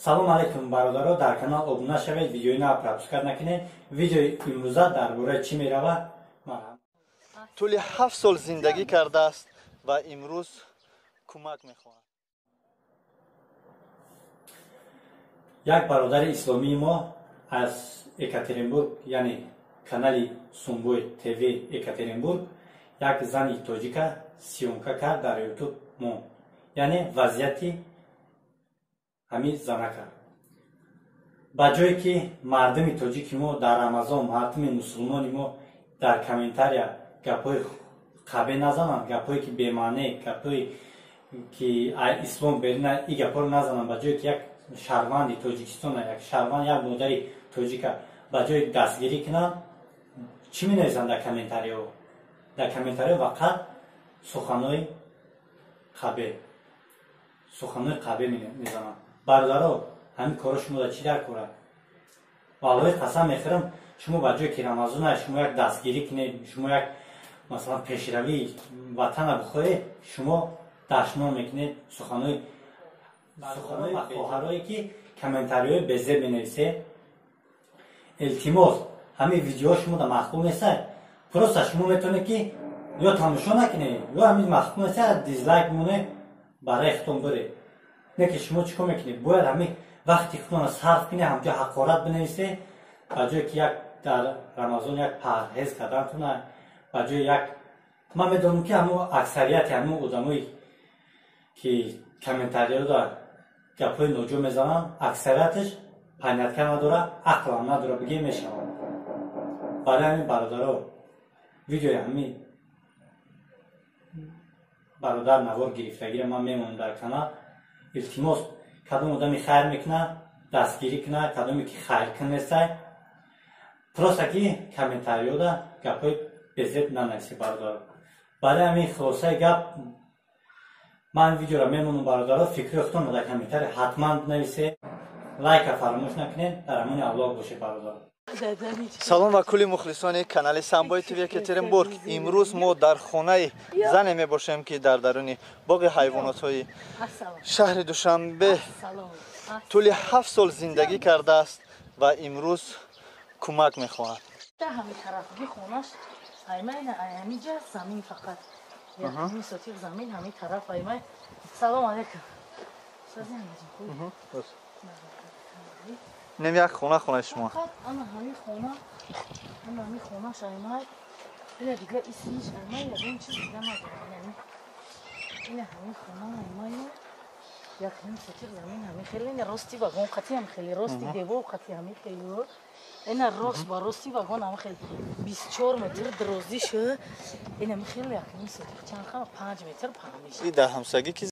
Салом алейкум, бародаро, дар канал обуна шавед, видеои нав пропускать накунед. Видеои имрӯза дар бораи чӣ меравад? Тӯли 7 сол зиндагӣ кардааст ва имрӯз кӯмак мехоҳад. Як бародари исломии мо аз Екатеринбург, яъне канали Сумбой ТВ Екатеринбург, як зани тоҷика съёмка кард дар Ютуб мо, яъне вазъияти ҳамин занака. Ба ҷое ки мардуми тоҷики мо дар Рамазон, мардуми мусулмони мо дар комментария гапҳои қабе назананд, гапҳое ки бемаъне, гапҳое ки ислом берина, и гапҳоро назананд, ба ҷое ки як шаҳрванди Тоҷикистона, як шаҳрванд, як модари тоҷика ба ҷои дастгирӣ кунанд, чӣ менависанд дар комментариҳо? Дар комментариҳо фақат суханҳои қабе, суханҳои қабе мезананд. Бародаро, ҳамин корро шумо дар чӣ дар кора? Валлоҳи, қасам мехӯрам, шумо ба ҷое ки Рамазона шумо як дастгирӣ кунед, шумо як, масалан, пешравии ватана бихоҳед, шумо дашном мекунед, суханҳои хоҳарое ки комментариҳои безеб менависед. Илтимос, ҳамин видеоҳо шумо да маъқул нестад, просто шумо метавонед ки ё тамошо накунед, ё ҳамин маъқул нестад, дизлайк монед, барои худтон биред. Не ки шумо чӣ кор мекунед? Бояд ҳамин вақти худтонро сарф кунед, ҳамҷо ҳақорат бинависед, ба ҷое ки як дар Рамазон як парҳез кардантона, ба ҷои як, ман медонам ки ҳамун аксарияти ҳамун одамое ки комментариёда гапҳои ноҷо мезананд, аксарияташ понятка надора, ақлам надора, бигем мешавад. Барои ҳамин, бародаро, видеои ҳамин бародар навор гирифтагиро ман мемонам дар канал. Илтимос, кадом одами хайр мекунад, дастгирӣ кунад, кадоме ки хайркун нестай, просто ки комментариёда гапҳои безеб нанависед, бародаро. Барои ҳамин, хулосаи гап, ман видеоро мемонам. Бародаро, фикри худтонро дар комментария ҳатман бинависед, лайка фаромӯш накунед. Дар амони Аллоҳ бошед, бародаро. Салом ва кулли мухлисони канали Самбои ТВ Екатеринбург. Имрӯз мо дар хонаи зане мебошем, ки дар даруни боғи ҳайвонотҳои шаҳри Душанбе тӯли 7 сол зиндагӣ кардааст ва имрӯз кӯмак мехоҳад. Ҳамин тарафги хонаш аймайна, ҳамиҷа замин, фақат ҳамин сотиқ замин ҳамин тараф аймай. Салом алейкум. Нем як хона, хонаи шумо. Ана ҳамин хона, ана ҳамин хонаш аймай. Ина дига исмиш аймай, ягон чиз дига надорам. Ина ҳамин хона аймай, як ним сотиқ замин, ҳамин хеле. Ина рости вагон қати ҳам хеле, рости девор қати ҳамин хеле. Ина рост ба рости вагон ҳамин хеле, 24 метр дарозиш. Ина ҳамин хеле, як ним сотиқ, чанд, 5 метр паҳмиш. И дар ҳамсоягӣ ки